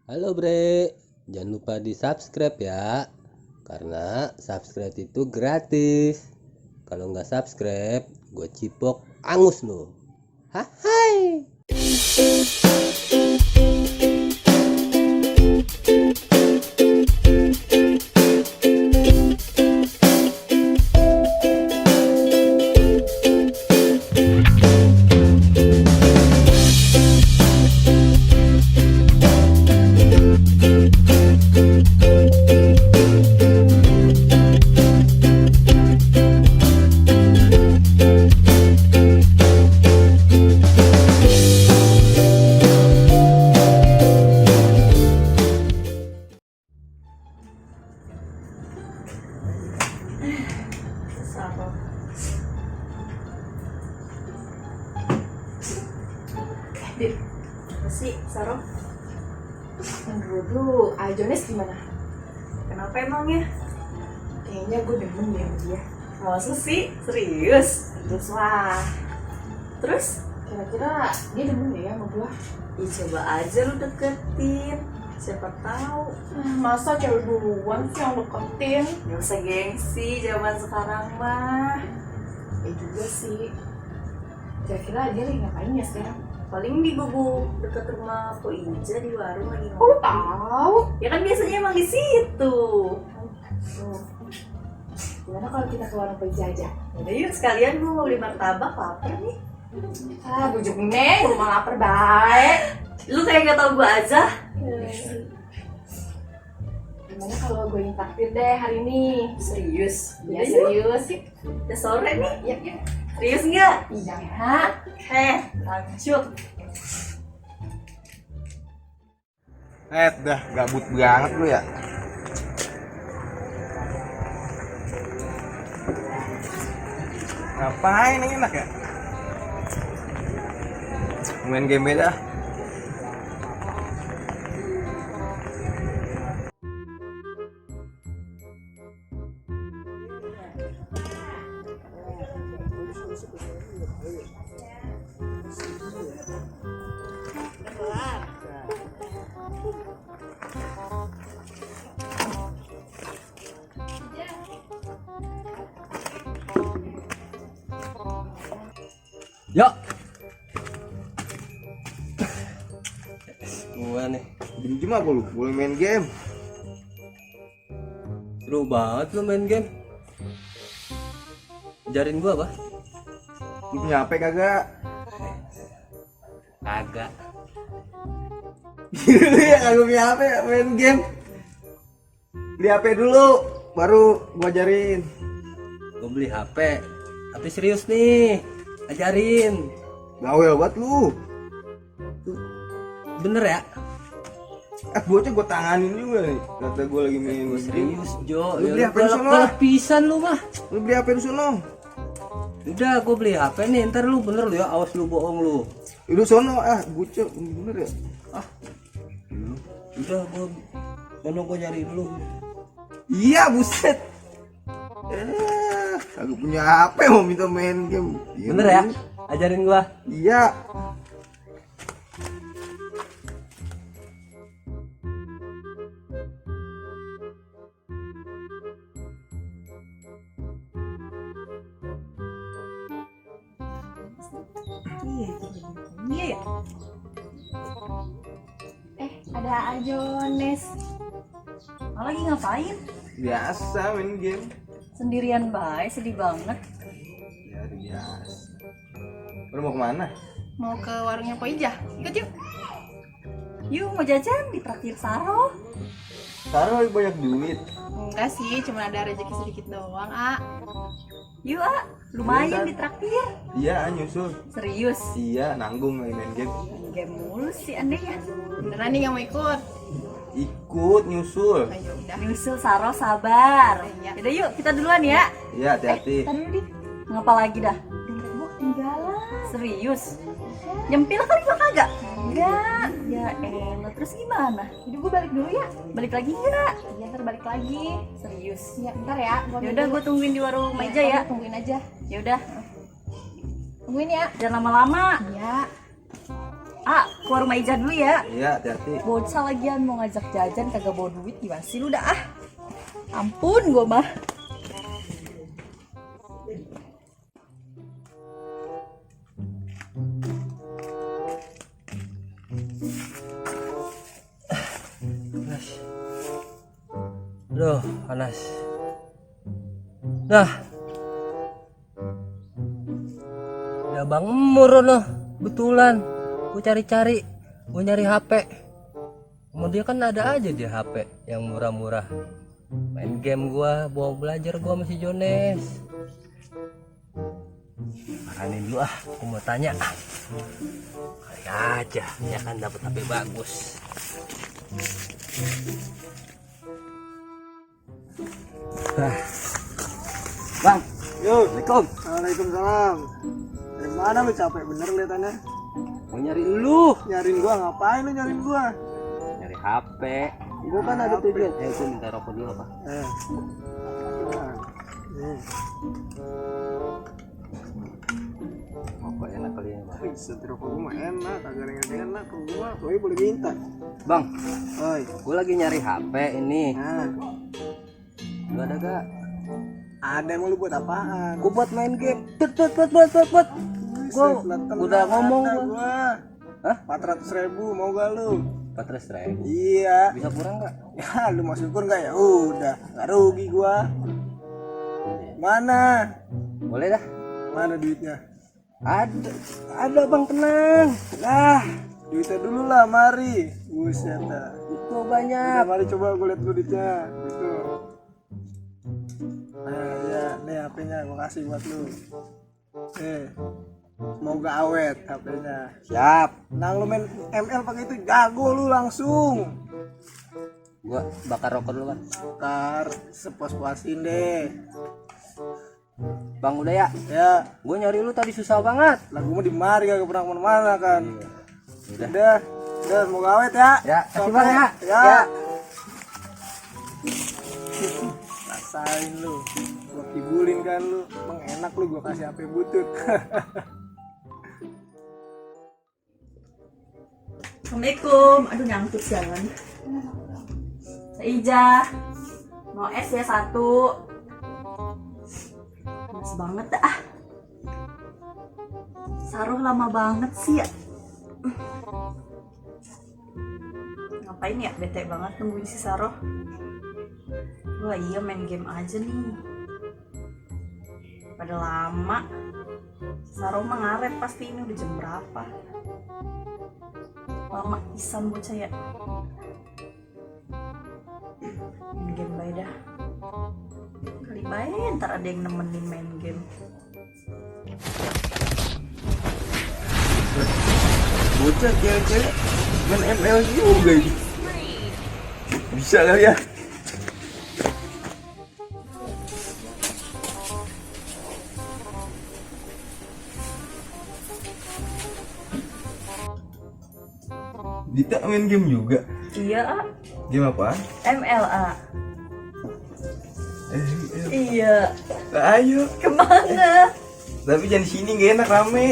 Halo bre, jangan lupa di subscribe ya, karena subscribe itu gratis. Kalau nggak subscribe, gue cipok angus lo. Hai. Saro. Dit, apa sih Saro? Menurut lu, Ajones gimana? Kenapa emangnya? Kayaknya gue demen deh sama dia. Masa sih? Serius? Terus lah, Terus? kira-kira dia demen deh ya sama gue. Ih, coba aja lu deketin. Siapa tahu. Masa cewek duluan sih yang deketin? Gak usah gengsi zaman sekarang mah. Ya juga sih. Kira-kira dia lagi ngapain ya sekarang? Paling di gubuk dekat rumah Po Ija di warung lagi Kok lu tahu? Ya kan biasanya emang di situ. Tuh. Gimana kalau kita ke warung Peja aja? Udah yuk sekalian gue mau beli martabak, lapar nih. Ah, bujuk neng, rumah lapar baik. Lu kayak gak tau gue aja. Gimana kalau gue yang takdir deh hari ini? Serius? Ya Udah yuk. serius sih. Udah sore nih. Iya, iya. Serius nggak? Iya. Lanjut. Dah gabut banget lu ya. Ngapain yang enak ya? Main game beda. Yuk. Gua nih, Jam apa lu? Boleh main game? seru banget lu main game. Ajarin gua apa? Lu punya HP kagak? Kagak. Lu ya kagak punya HP main game. Beli HP dulu, baru gua ajarin. Gua beli HP, tapi serius nih. Ajarin. Bawel banget lu. Bener ya? Bocah gua tanganin juga nih. Kata gua lagi main Gua serius, Jo. Lu beli HP di sono galak lah. pisan lu mah. Lu beli HP di sono. Udah, gua beli HP nih. Ntar lu bener lu ya, awas lu bohong lu. Lu sono bocah bener ya. Udah, gua nyari dulu. Iya buset. Aku punya HP mau minta main game. Iya, Bener ya? Ajarin gua. Iya. Iya ya. Ada Ajones. Lagi ngapain? Biasa main game. Sendirian baik, sedih banget. Ya biasa. Lu mau kemana? Mau ke warungnya Poija? Ikut yuk. Yuk mau jajan di traktir Saro. Taruh lagi banyak duit. Enggak sih, cuma ada rezeki sedikit doang, Yuk lumayan Iya, di traktir. Iya nyusul. Serius? Iya nanggung lagi main game. Main game mulu sih aneh ya. Beneran nih gak mau ikut? Ikut nyusul. Ayo udah. Nyusul Saro sabar. Iya. Yaudah yuk kita duluan ya. Iya hati-hati. Tadi dulu ngapa lagi dah? Tinggalan. Serius? Nyempil kan juga kagak? Enggak. Ya elah, terus gimana? Jadi gue balik dulu ya. Balik lagi enggak? Iya, ntar balik lagi. Serius? Ya, ntar ya. Yaudah gue tungguin di warung meja ya. Tungguin aja. Yaudah, Tungguin ya. jangan lama-lama. Iya. ke warung Ijah dulu ya. Iya, hati-hati. Bocah lagian mau ngajak jajan kagak bawa duit, gimana sih lu dah ah. Ampun gua mah. Aduh, panas. Nah. Udah Bang Emur loh, betulan. Gue cari-cari, gue nyari HP. Kemudian kan ada aja dia HP yang murah-murah. Main game gua, bawa belajar gua masih Jones. Marahin dulu ah, aku mau tanya. Kali aja, ya kan dapat HP bagus. Bang, Yo, Assalamualaikum. Waalaikumsalam. Dari mana lu capek bener kelihatannya? Mau nyari lu, Nyariin gua ngapain lu nyariin gua? nyari HP. Gua kan ada tujuan. Gue minta rokok dulu pak. Nah, nih. Rokok enak kali ini bang. Wih, setir rokok gua mah enak, kagak ada yang enak kok gua. Tapi boleh minta. Bang, Oi. gue lagi nyari HP ini. Nah, Gak ada gak? ada yang mau lu buat apaan? Gue buat main game. Gue udah ngomong gua. Hah? 400.000 mau gak lu? 400.000. Iya. Bisa kurang gak? Ya, lu mau syukur nggak ya? Udah, nggak rugi gua. Mana? Boleh dah. Mana duitnya? Ada bang, tenang. Nah, duitnya dulu lah, mari. Buset dah. Itu Udah, banyak. mari coba gue lihat duitnya. Gitu. Nah, ya, nih HP-nya gua kasih buat lu. Semoga awet HP-nya. Siap. Nah, lu main ML pakai itu jago lu langsung. Gue bakar rokok dulu bang. Ntar sepuas-puasin deh. Bang udah ya. Ya, Gue nyari lu tadi susah banget. lagu mah di mari kagak pernah kemana-mana kan. Udah. Udah, semoga awet ya. Ya, kasih Sampai. bang ya. Ya. Rasain lu, gua kibulin kan lu, emang enak lu gua kasih HP butut. Assalamualaikum. Aduh nyangkut jalan. Ijah. Mau es ya satu. Panas banget dah. Ah. Saruh lama banget sih ya. Ngapain ya? Bete banget nungguin si Saroh. Wah iya main game aja nih. Pada lama. Saroh mah ngaret pasti ini udah jam berapa. Lama pisan bocah ya. Main game bae dah. Kali bae ntar ada yang nemenin main game. Bocah cewek-cewek main ML juga ini. Bisa kali ya? Dita main game juga. Iya, A. Game apa? MLA. Iya. Ayo. Kemana? Tapi jangan di sini, gak enak rame.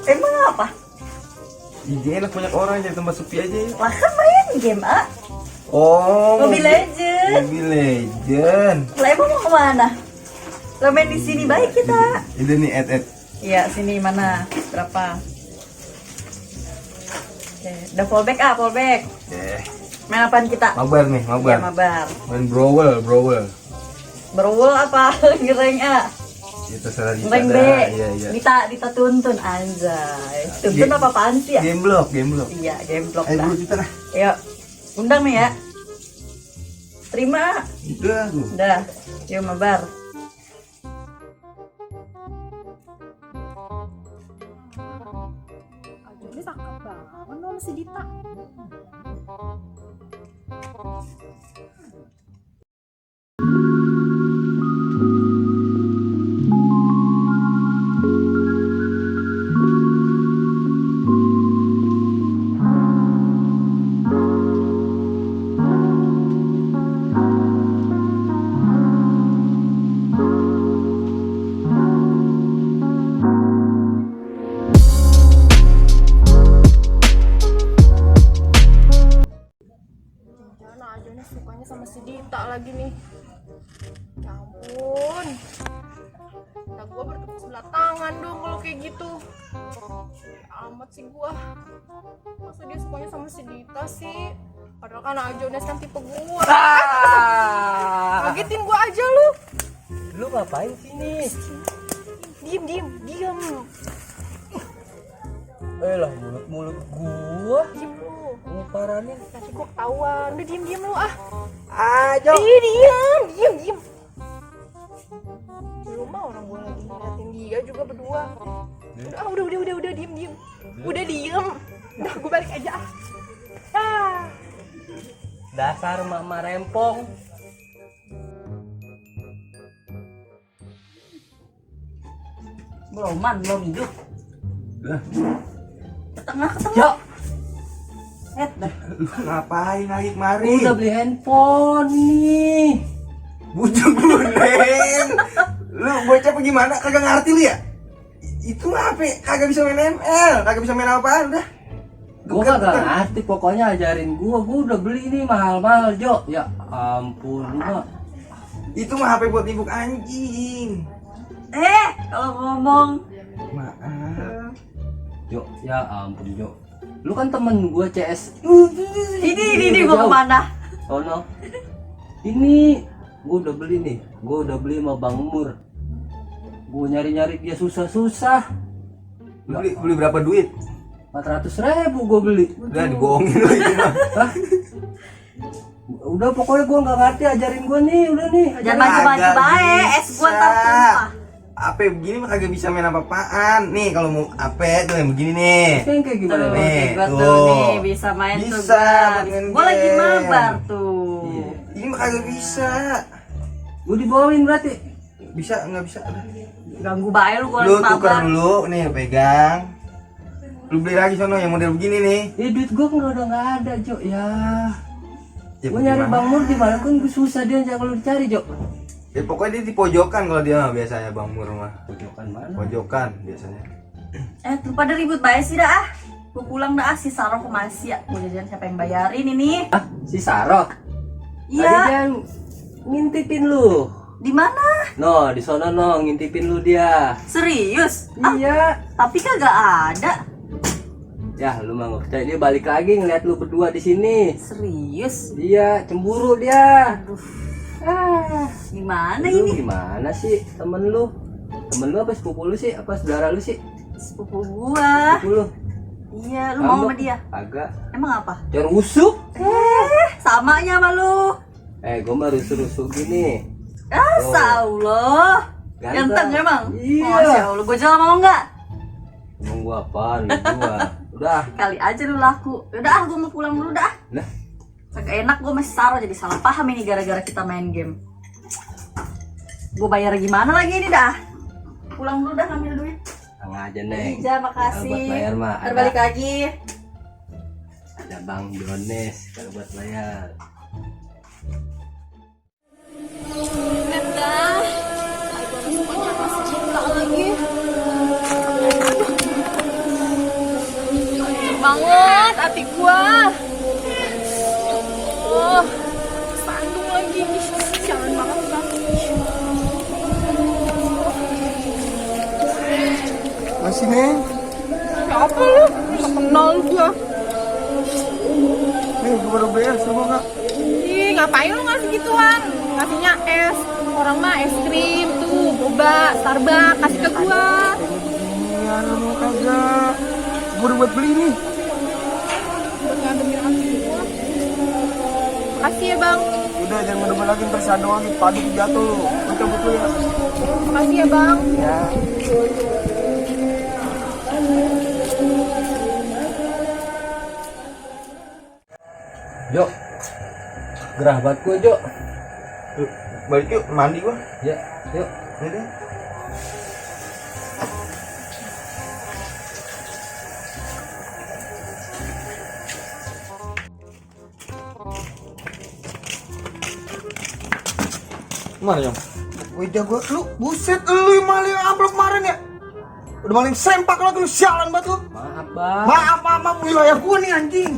Emang apa? Gak enak banyak orang, jadi tempat sepi aja. Lah kan main game, A. Oh, Mobile Legend. Mobile Legend. Lah emang mau kemana? Lah main di sini baik kita. Ini nih add. Iya, sini mana? Berapa? Oke, udah fallback, A, fallback. Main apaan kita? Mabar nih, mabar. Iya, mabar. Main brawl. Berwul apa? Ngereng, A. Ya terserah Dita. Ngereng B. dah. Iya. Dita tuntun, anjay. Tuntun Game- apa-apaan sih ya? Game block. Iya, game block Ayo dah. dulu Dita dah. Ayo, undang nih ya. Terima. Udah tuh. Udah, yuk mabar. Aduh, cakep banget loh si Dita. Mana aja nih sukanya sama si Dita lagi nih. Ya ampun. Nah gue bertepuk sebelah tangan dong kalau kayak gitu. Ya amat sih gue. Masa dia sukanya sama si Dita sih? Padahal kan Ajones kan tipe gue. Kagetin gue aja lu. Lu ngapain sini? Diem. Lah mulut gua. Diem lu. Mau paranin. Nanti gue ketahuan. Udah diem lu ah. Ajo. Diem. Belum mah orang gue lagi ngeliatin dia juga berdua. Udah diem. Udah diem. Udah gue balik aja. Dasar mama rempong. Belum hidup. Lah, Ke tengah. Yuk, Dah. lu ngapain lagi kemari? udah beli handphone nih. Bujuk lu, Neng. Lu bocah apa gimana? Kagak ngerti lu ya? Itu apa? Kagak bisa main ML, kagak bisa main apaan udah. Gua kagak ngerti, pokoknya ajarin gua udah beli ini mahal-mahal, Jo. Ya ampun, lu mah. Itu mah HP buat ibuk anjing. Kalau ngomong. Maaf. Jo, ya ampun, Jo. Lu kan temen gua CS. Ini gua kemana? Oh no. Ini gua udah beli nih. Gua udah beli sama Bang Mur. Gua nyari-nyari dia susah-susah. Beli berapa duit? 400.000 gua beli. Udah dibohongin lu itu mah. Hah? Udah pokoknya gua nggak ngerti, ajarin gua nih, udah nih. Jangan maju-maju bae, es gua ntar tumpah. HP begini mah kagak bisa main apa-apaan. Nih kalau mau HP tuh yang begini nih. Kayak gimana Tuh, nih? Nih, gua tuh. tuh nih bisa main tuh Bisa Gar. buat main Gua lagi game. mabar tuh. Iya. Ini mah kagak bisa. Gua dibawain berarti. Bisa nggak bisa? Ganggu bae lu gua Lu lagi tuker mabar. dulu, nih lu pegang. Lu beli lagi sono yang model begini nih. Duit gua udah nggak ada, Jo. Ya. Ya, Gua nyari gimana? Bang Mur di mana kan gua susah dia kalau dicari, Jo. Ya pokoknya dia di pojokan kalau dia mah biasanya Bang Mur mah. Pojokan mana? Pojokan biasanya. Tuh pada ribut bae sih dah ah. Gua pulang dah ah, si Saroh ke Malaysia. Gua jajan siapa yang bayarin ini? Ah, si Saroh. Tadi Iya. dia ngintipin lu. Di mana? No, di sana no, ngintipin lu dia. Serius? Iya. Tapi kagak ada. Ya, lu mah nggak percaya, dia balik lagi ngeliat lu berdua di sini. Serius? Iya, cemburu dia. Aduh, Ah, gimana lu ini? gimana sih temen lu? Temen lu apa sepupu lu sih? Apa saudara lu sih? Sepupu gua. Sepupu lu? Iya, lu mau sama dia? Agak. Emang apa? Jangan rusuk. Samanya sama lu. Gua mah rusuk-rusuk gini. Allah. Ganteng. Ganteng emang? Iya. Masya Allah, gua jalan mau nggak? Emang gua apaan? Gua. Udah. Kali aja lu laku. Udah ah, gua mau pulang dulu dah. Lah, Kagak enak gua masih Saroh jadi salah paham ini gara-gara kita main game. Gua bayar gimana lagi ini dah? Pulang dulu dah, ambil duit. tenang aja, Neng. Iya, makasih. Kalau buat bayar mah Ntar balik lagi. ada Bang Jones kalau buat bayar. Banget hati gua. Oh, sandung lagi. Jangan banget kan. Masih Neng. Siapa lu? Gak kenal gua. Nih gua baru bayar semua Kak. Ih, ngapain lu ngasih gituan? Ngasihnya es. Orang mah es krim tuh, boba, Starbucks, kasih ke gua. Iya, lu mau kagak? Gua udah buat beli nih. Buat ngadepin hati gua. Makasih ya, Bang. Udah jangan mendebat lagi ntar sadong lagi padi jatuh lu. Gua cabut dulu ya. Makasih ya, Bang. Ya. Jo, gerah banget gua, Jo. Yuk, balik yuk mandi gua. Ya, yuk. Ya deh. Gimana Yong? Wajah gua, lu buset lu yang maling amplop kemarin ya? Udah maling sempak lagi lu, sialan banget lu. Maaf, Bang. Maaf wilayah gua nih anjing.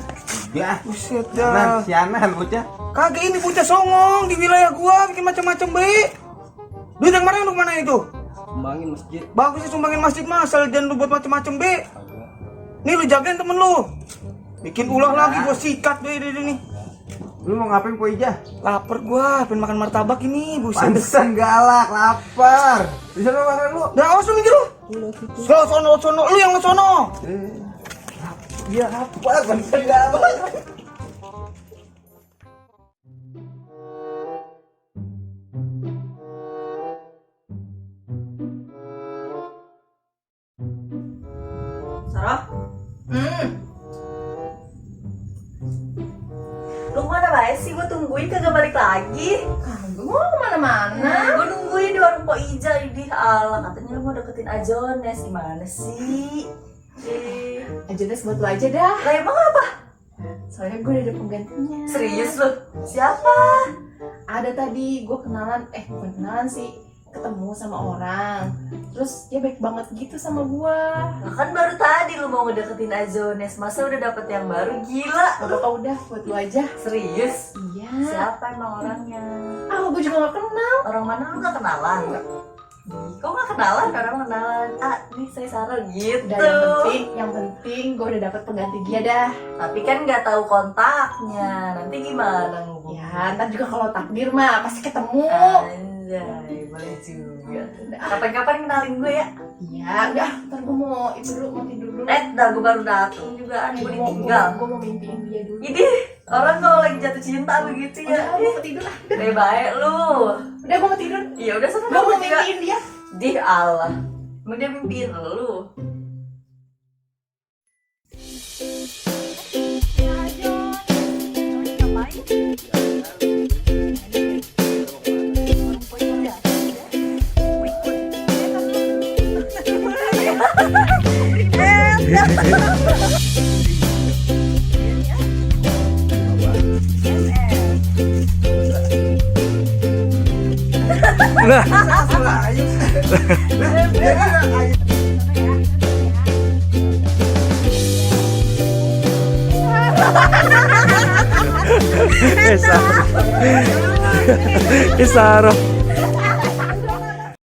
Ya, Buset Nan, dah. sianan bocah. Kagak ini bocah songong di wilayah gua bikin macam-macam baik. Duit yang kemarin lu kemana itu? Sumbangin masjid. Bagusnya sumbangin masjid mah, asal jangan lu buat macam-macam be. Nih lu jagain temen lu. Bikin ulah lagi gua sikat be nih. Lu mau ngapain Po Ija? Lapar gua, pengen makan martabak ini, buset. Pantesan galak, lapar. Di sana makan lu. Dah awas lu minggir lu. Sono, lu yang sono. Iya, lapar, pantesan galak. Sarah? Lu mana bae sih? Gue tungguin kagak balik lagi. Gue mau kemana-mana. Gue nungguin di warung Pok Ija. Idih Allah, katanya lu mau deketin Ajones. Gimana sih? Ajones buat lu aja dah. Lah emang apa? Soalnya gue udah ada penggantinya. Serius lu? Siapa? Ada tadi gue kenalan, bukan kenalan sih, ketemu sama orang. Terus dia baik banget gitu sama gue. Lah kan baru tadi lu mau ngedeketin Ajones. Masa udah dapet yang baru? Gila. Gak apa-apa udah buat lu aja. Serius? Iya. Siapa emang orangnya? Ah, gue juga gak kenal. Orang mana lu gak kenalan? Ih, kok gak kenalan? Orang kenalan. Ah, nih saya Sarah gitu. Udah yang penting gue udah dapet pengganti dia dah. Tapi kan nggak tahu kontaknya. Nanti gimana ngubungin? Ya, ntar juga kalau takdir mah pasti ketemu. Anjay, boleh juga. Kapan-kapan kenalin gue ya. Iya, udah. Ntar gue mau itu dulu, mau tidur dulu. Dah gue baru datang juga. Gue ditinggal. Gue mau mimpiin dia dulu. Ini orang kalau lagi jatuh cinta begitu ya. Udah, gue mau tidur lah. Baik-baik lu. Udah, gue mau tidur. Iya udah sana Gue mau juga. mimpiin dia. Di Allah. Mau dia mimpiin lu. Isaro.